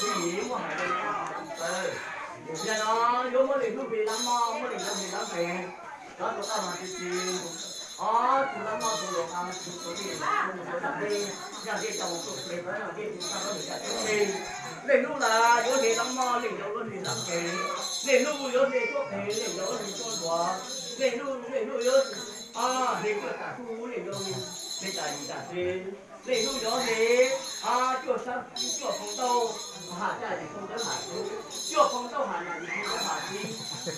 Tus yim muaj hais li no, tus tawv, yog no yuav muab Leej Hnub hle lab moj, muab Leej Ntau hle lab nqees, cov tus qaj mas tus txiv, ob tug lab moj tus luas qas tus tus tij tus tus tus tij, yog tij tau tus hle, yog tij tus tau tus tij. Leej Hnub lawm yuav hle lab moj, Leej Ntau yuav hle lab nqees, Leej Hnub yuav hle tuab qees, Leej Ntau yuav hle tuab ntuas, Leej Hnub, Leej Hnub yuav hle tuaj tas kub, Leej Ntau hle tas yim tas tsev. Leej Hnub yuav hle cuaj sab, cuaj phoo ntaub ham caj yim phoo dawb ham tub, cuaj phoo ntaub ham nam yim phoo dawb ham txiv,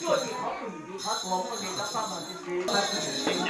cuaj tug qhov pug yim tug qhov tuag muaj neeg rov qab mas txiv txiv.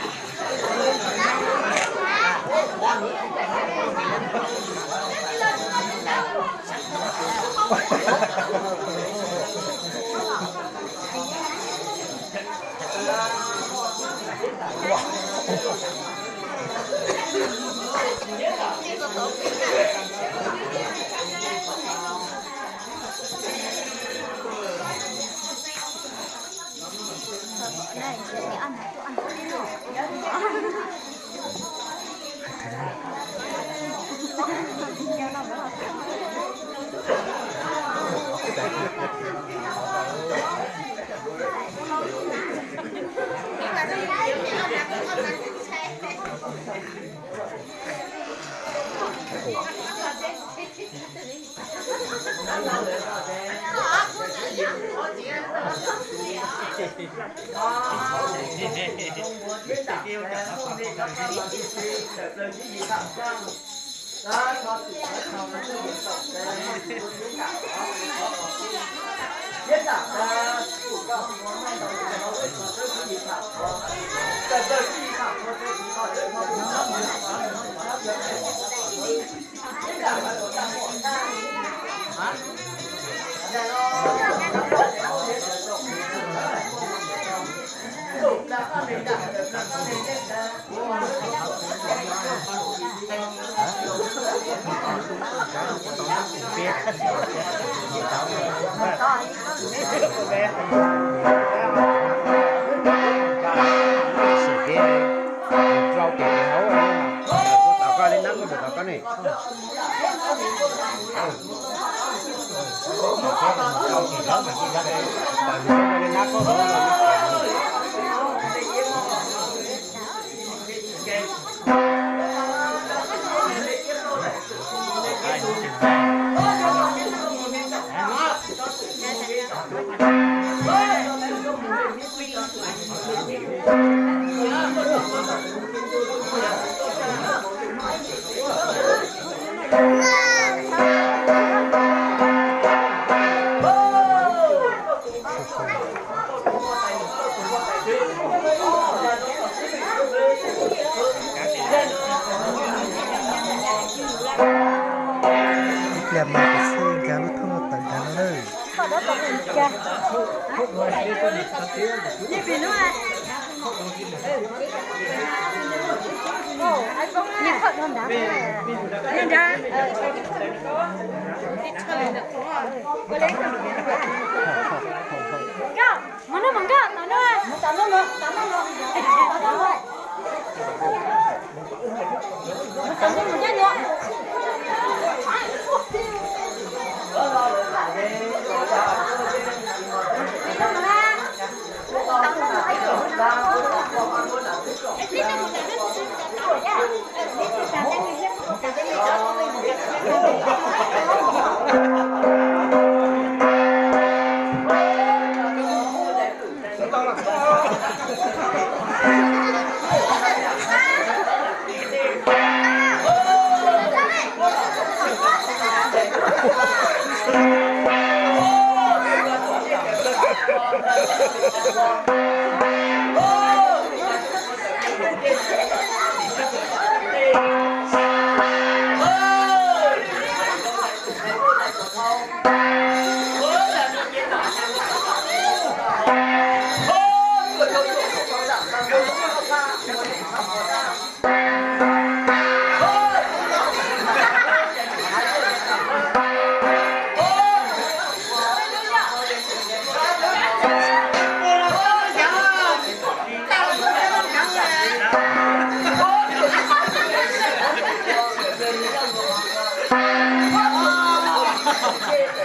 Ib pliag mas pem xwb nkag lub thoob tawm nkag no na.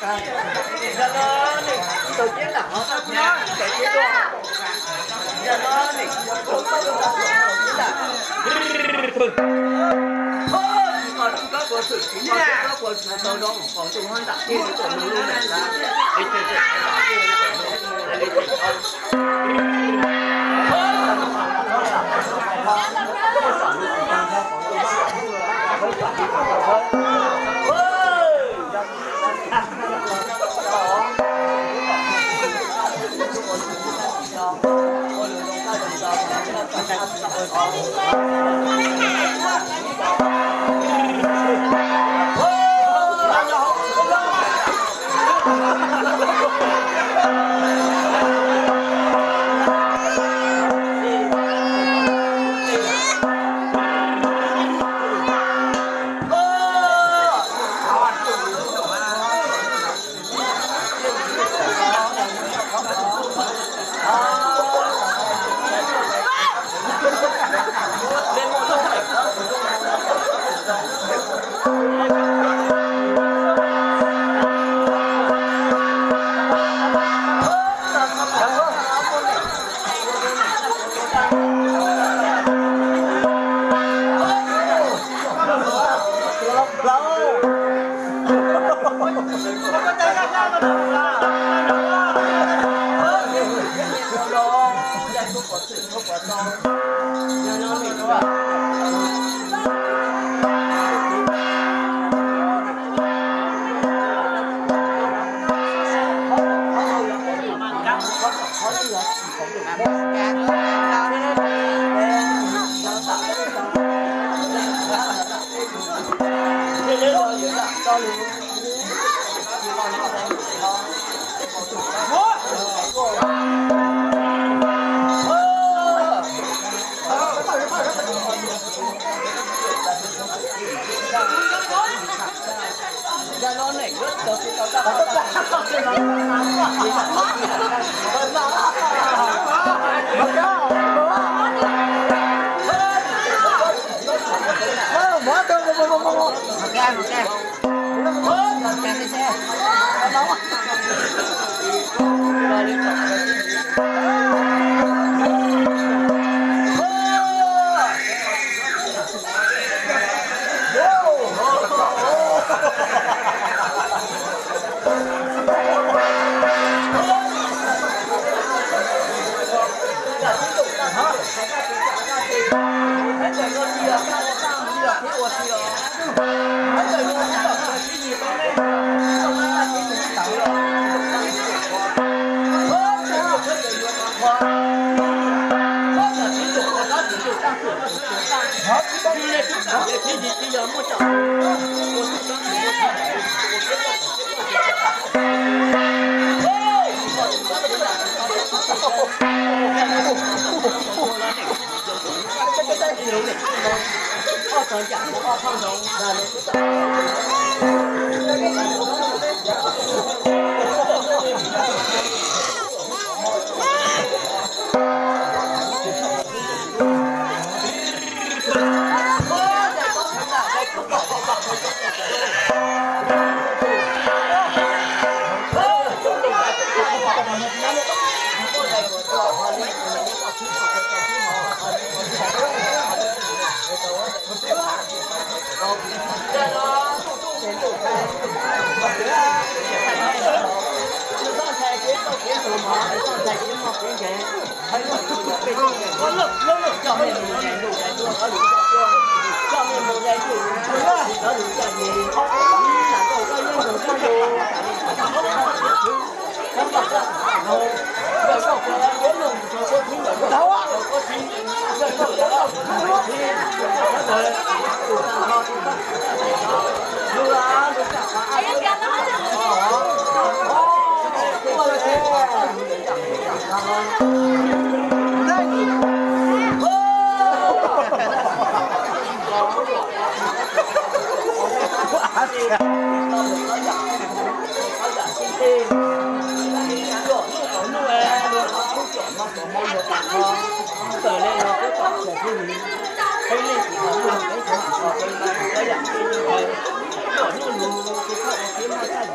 Tawm le los peb tom txhua peb li, peb leej tsis tau peb txhua tsis tau peb, peb yam peb li, peb ua nuj nus, peb txhob ua peb maj txaj yus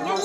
no,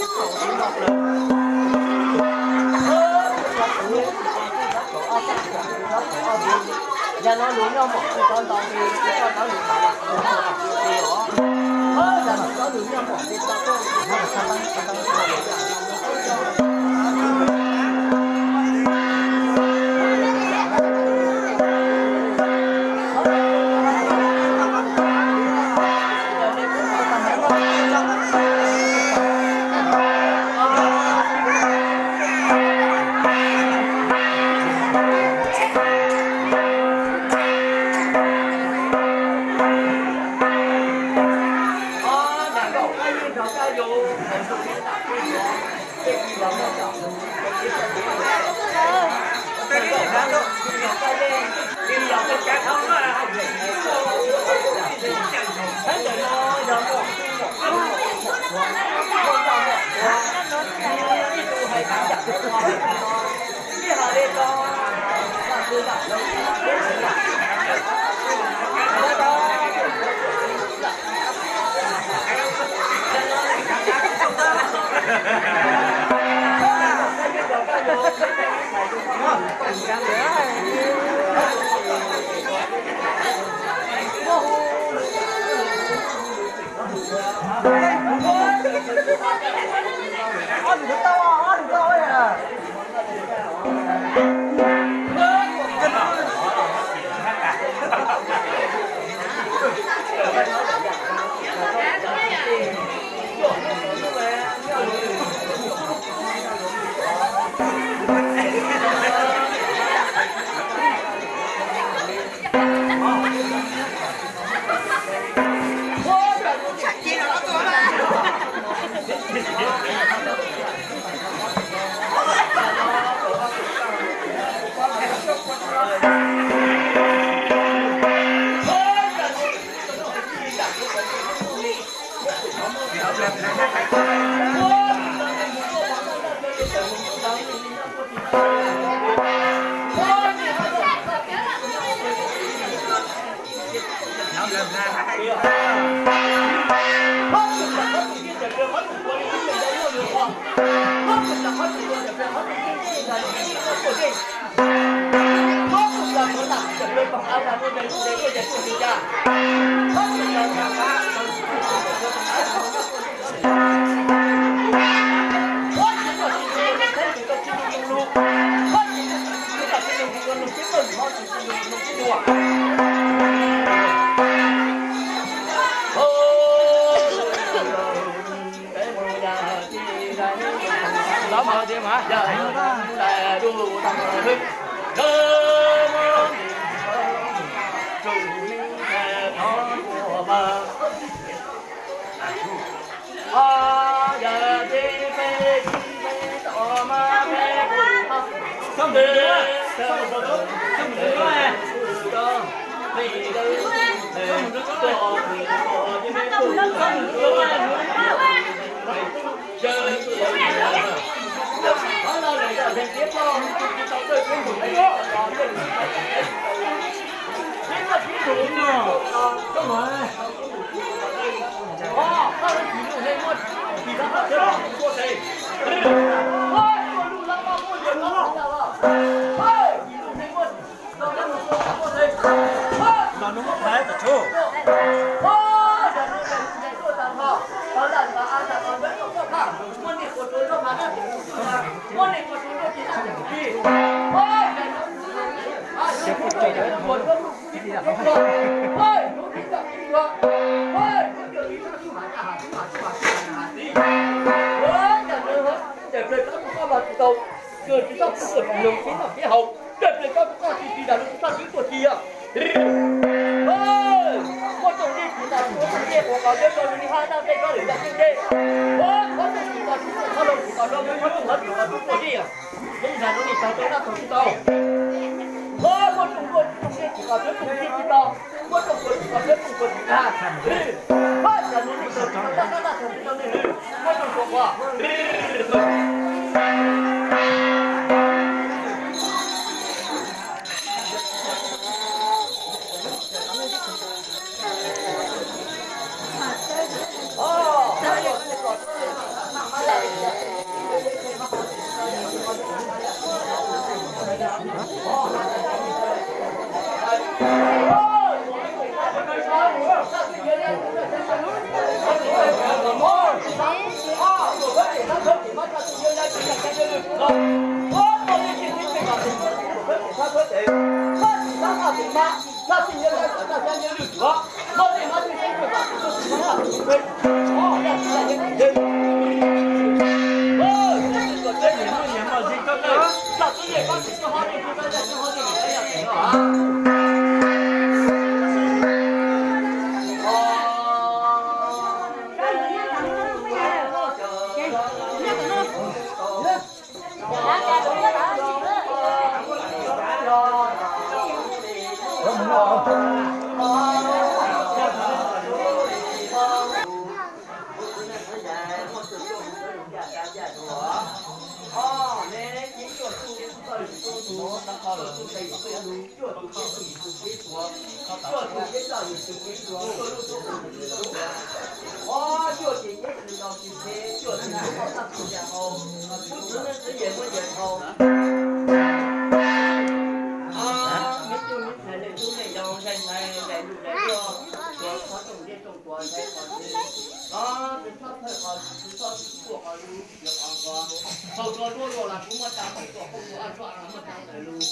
Hauv tsuas duab luaj los kuv muaj tsaa, hauv tsuas poob tsuas poob tsuas aj tsuaj los muaj tsaa ntawm lug,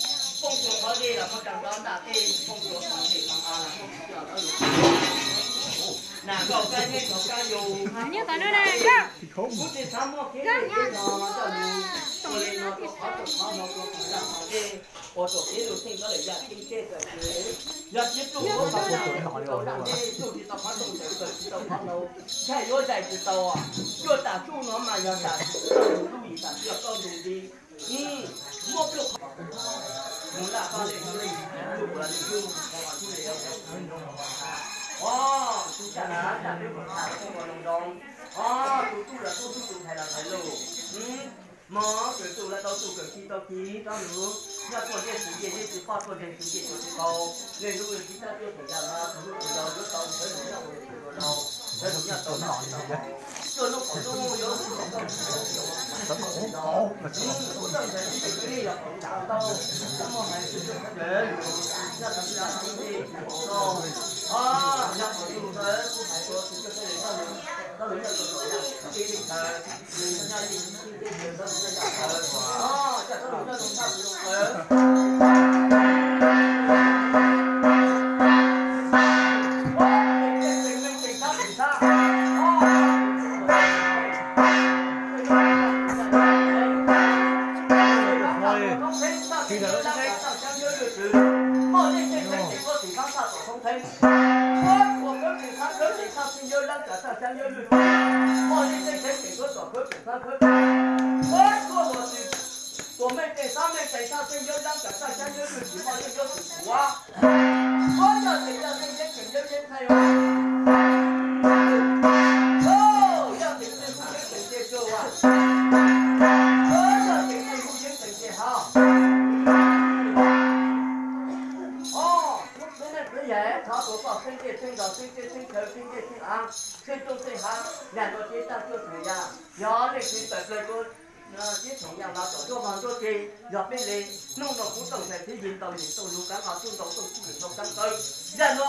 poob tsuas qhov dej los muaj tsaa ntawm ntag tej, poob tsuas qhov dej los muaj tsaa ntawm lug. Nas nkaus kab neb thaum kab yug, kuv tsis xaav muaj kev lug kev no coj lug ua le no rua qhov txhua qhov hauv tsuas qhov dej, ua rua kev lug xeej koj lawm yam kev dej txawm kev. Yog tsis pluj huv tau dej, pluj tsis tau qhov rooj ntawm kawm tsis tau qhov laug, ntshe yuav zais tsis tau. Cuaj tam tsuj no mas yog tam tsuj lub yim tam tsuj koj lug nti. Muab pluj qhov, mus laj paj le le, pluj le pluj, qhov tsuj le, o, tsuj caj dab caj peb puas tham txog ua loo zoo, o, tus tub los tub, tub tus thais los thais lug. Mog, kawm txuj los tau txuj, kawm ci tau ci, rov lug nyob tuaj ntiaj teb txug ntiaj teb, tsis pom tuaj ntiaj teb txug ntiaj teb tsis tau. Leej lub le tsis tab tuaj txug yam no, txug lub txug yau yuav tau sawv lug nyob ua le txug dua laug, sawv lug nyob tau noj tsis tau haus. Tuaj lub qhov lub yuav txug tau txug tau txug tau txug tau, kuv txawj ntawd tsis tau nej yog qhov tau tau, txhob muaj hais tsis tau sawv lug nyob tau tsis tau txug ntiaj teb tsis tau. O, yog qhov lug ntawd kuv hais rua txug txawj sawv lug nyob lug, sawv lug nyob tau txug yam kev le kawg. Ua meej teem xaav meej teem txhaj xeeb yuav dlaab kawm txhaj xeeb yuav lwj tsis moj yeej yuav txwm kuav. Ua yog teem yog teem yeeb teem yeeb yeeb thaij os. Yog teem teem hu yeeb teem tej tsuag as. Ua yog teem teem hu yeeb teem tej hav. Os, lub neej txwv yam thov tuav koj xeeb ntiaj xeeb nrog xeeb teb xeeb chaw xeeb ntiaj xeeb av xeeb roob xeeb hav, yam no ces tag cuaj txhum yam. Yog leej twg tawm plaws rua tib txhum yam los kom nruab vog nruab ke, yog peb le. Hnub no kuv Tooj Xais Txhiv Yig ntaus yeem Tooj lug kaav nqos, Tooj ntaus Tooj Txwj Yeem ntaus kaav ntawv. Yam no,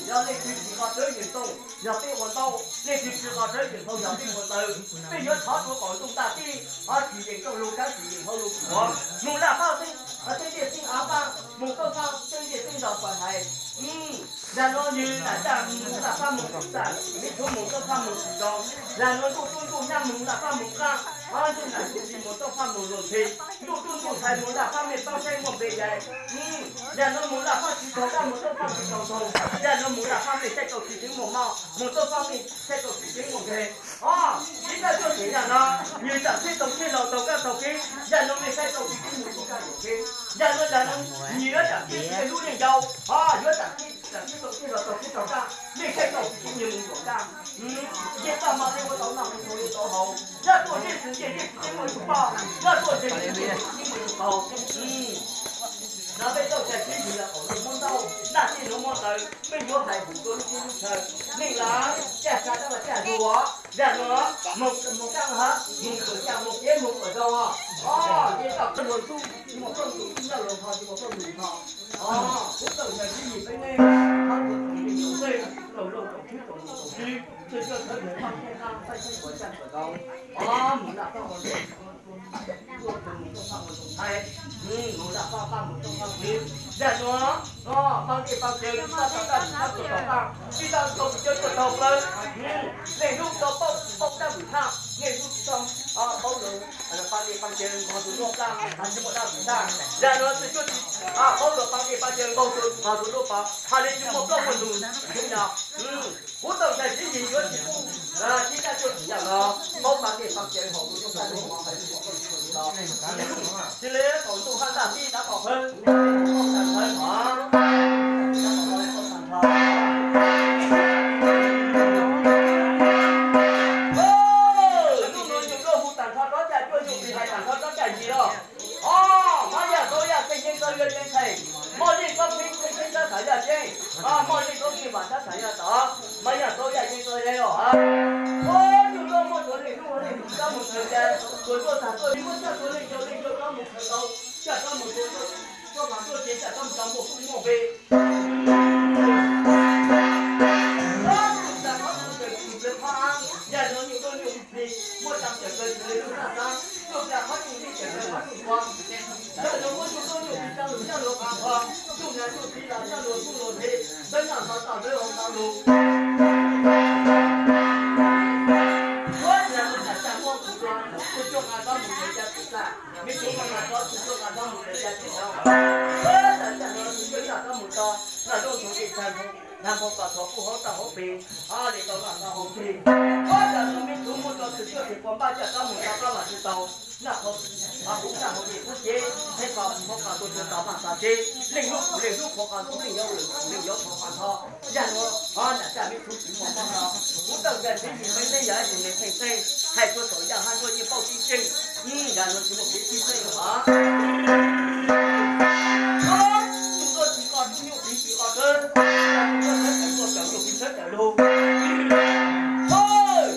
yog leej twg tsis qhov rawv yeem Tooj yog peb ua ntau, leej twg tsis qhov rawv yeem hau yog peb ua ntawv. Peb yuav thov rua qaum ntuj ntaj teb, ho tsis yeem Tooj lug kaav tsis yeem hau lug kuv mus laj paj xeeb ntiaj xeeb av paj, mus tauj paj xeeb ntiaj xeeb nrog paj hais. Yam no nwg nam caj mus laj paj mus txam, me txhua mus tauj paj mus tsis zoo. Yam no ntuj tub ntuj nyab mus laj paj mus qaab, ho ntuj nam tub txi mus tauj paj mus luag nthe, ntuj tub ntuj ntxhais mus laj paj mej paab saib muaj npe yais. Yam no mus laj paj tsis tau dlaab mus tauj paj tsis tau tau. Yam no mus laj paj mej saib tau tsis teev muaj mob, mus tauj paj mej saib tau tsis teev muaj nkeeg. Os, tib txhia cuaj txhum yam no, nwg txawm txheb tau txheb laug tau kab tau kev, yam no mej saib tau tsis teev mus txug kab txug kev. Yam no yam no, nwg yuav txawm txheb txheb lub neej yau, os, yuav txawm txheb txheb tau txheb laug tau kab tau kab, mej saib tau tsis teev nwg mus txug kab. Nce txaj mas le ua tau noj, ua tau haus, nyob tuaj ntiaj teb txug ntiaj teb tsis teev muaj tug poj, nyob tuaj ntiaj teb txug ntiaj teb tsis teev muaj tug tau. Nov peb Tooj Xais Txhiv Yig yog qaum ntuj Moob Ntaub, ntaj teb nuav muab ntawd, mej yuav hais hum rua lub teb lub chaw, neej lawm, caj sa dlaab caj dug. Yam no, moog moog kaaj hab, moog kawm caj moog kev moog kawm zoo. Os, nce txaj kawg luag tub, tsis muaj txooj tug tub nyob luag nrho, tsis muaj txooj tug nrho. Os, kuv Tooj Xais Txhiv Yig peb neej, hab kuv Tooj Xais Txhiv Yig peb neej, laug laug txaus txhib txaus ntxov txaus txhib, txhua txhua thawv thawv paj txheeb qab, paj txheeb kuas caj kuas zoo. Os, moog laj paj ua zoo, ua tug moog txuj paj ua zoo thaib, moog laj paj paj moog txuj paj kev. Yam no, Pab dej pab cawv, pab tau dab tsi thaj tau tom qab, tsis tau tau kuv cov tuaj tau plawv. Niaj hnub tau paub paub dab mus thaj, niaj hnub tsis tau paub lawv pab dej pab cawv nqos tus duab plab, tsis muaj dab mus thaj. Yam no tsis cuab tsis paub lawv pab dej pab cawv nqos tus duab pab, hais li tsis muaj plaub muaj ntug no. Kuv tau ntshai siv yim yuav tsis pub tib dab cuab tsis yam no, paub pab dej pab cawv hauv kuv txoj sia lub hov hais tsis pom tsis tau. Tsis li thaum ntuj haj ntaj tib dab qhov qhawv, tsis tau tag ntawd hov, dab qhov qhov tag nrho. Hnub no yus tuaj hu tag nrho rov caj cuaj yus tsis hais tag nrho rov caj yim los. Os, hmab yaj txaub yaj txheej ceeb txawb yaj ceeb txheej, moj yeej txaub ceeb txheej ceeb txawb tag yaj ceeb, moj yeej txaub ceeb vam txawb tag yaj tod, hmab yaj txaub yaj ceeb txawb yaj os. Ua yus tuaj muaj tuav leej hnub ua leej hnub rov mus khaws cas, tuaj tuaj tag tuaj muaj caj tuav leej yau leej yau rov mus khaws tau, caj rov mus tuaj tuaj mas tuaj ces caj rov mus tau muaj kuj muaj npe. Yam no nyuj tuaj nyuj plig, muaj tau cawm kawg txhua lub txaj tab, tuaj plas qhov nyuj tib cawm kawg qhov nyuj tua. Yam no muab nyuj tuaj nyuj plig tau lus yaj luag qhov qhov, nyuj hnav nyuj plig los yaj luag nyuj luag plig, ntawd yog nrov tau ntawd hauv tau lus. Ua yam no tas caj muab kuv tua, tus cuaj nqa rov mus khaws cas tsis txaj, me tub nqa rov tus cuaj nqa rov mus khaws cas tsis txaj. Ua tas caj no tus cuaj yaj rov mus tau, naj rooj ntug tsis txhaj nphoo, nag nphoo pas thov kuj hauv tau hauv pes, li tau naj tau hauv pes. Ua tas no me tub muab rau tus cuaj tsis pom npaj caj rov mus tau rov los tsis tau. Naj qhov kuv naj hauv pes kuv cev, thiab pas hauv pas tua tua tas mas tas cev, leej hnub kuv leej hnub qhuav qas ntug leej yuav lwm kuv leej yuav qhuav qas nrho. Yam no, nram caj me tub tsis muaj mob no, kuv tawj ntawm tib yim me neej yog ib tug neeg theej txeej, hais txhua thaum yaj hab ntuaj yeej pauj tib tseej, yam no tsis muaj kev tib tseej os. Nyuj tuaj tsis koj tub nyuj plig tsis koj txawb, nyuj tuaj txawb tawm luag tawm nyuj plig txawb tawm lug.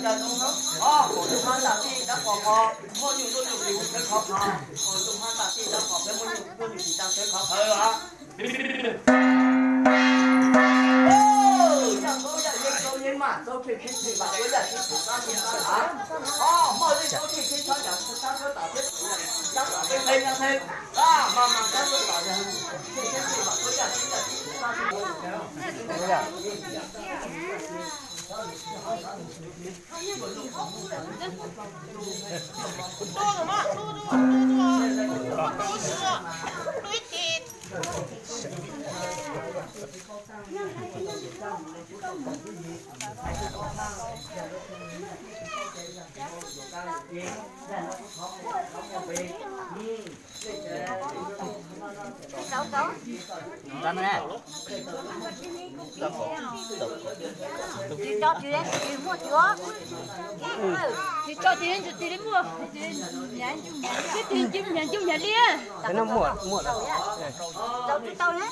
Yam no, nyuj hab ntaj tij dab qhov qhov, muaj nyuj tuaj nyuj plig txawb khov khov, nyuj hab ntaj tij dab qhov peb muaj nyuj tuaj nyuj plig txawb khov khov. Yaj txaub yaj yeeb txaub yeeb mas txaub khej khib khij vam tuab yaj tib tug qab tib qab hav. Os, moj yeej txaub khej khib txhob yam txhob txhob tom peb txhob tom peb qe nyab theb. Mas mas txhob txhob tom yam khej khib khij vam tuab yaj tib yaj tib tug qab tib tug. Tsis tso tsis muaj tsis muaj. Tsis tsis nyav ncuj nyav liab. Tau tsis tau ne?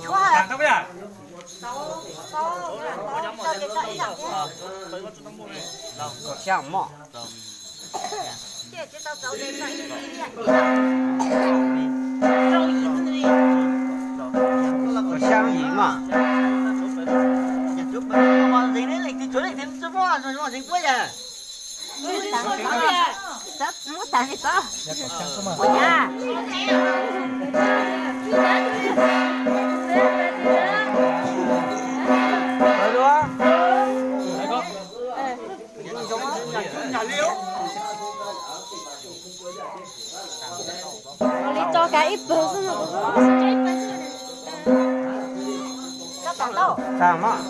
Tshuav hais. Kaum xya moj. Kaum xya yim moj. Muab tas li ko. Ua cas? Li tso kav ib pawg xwb no. Tag mas.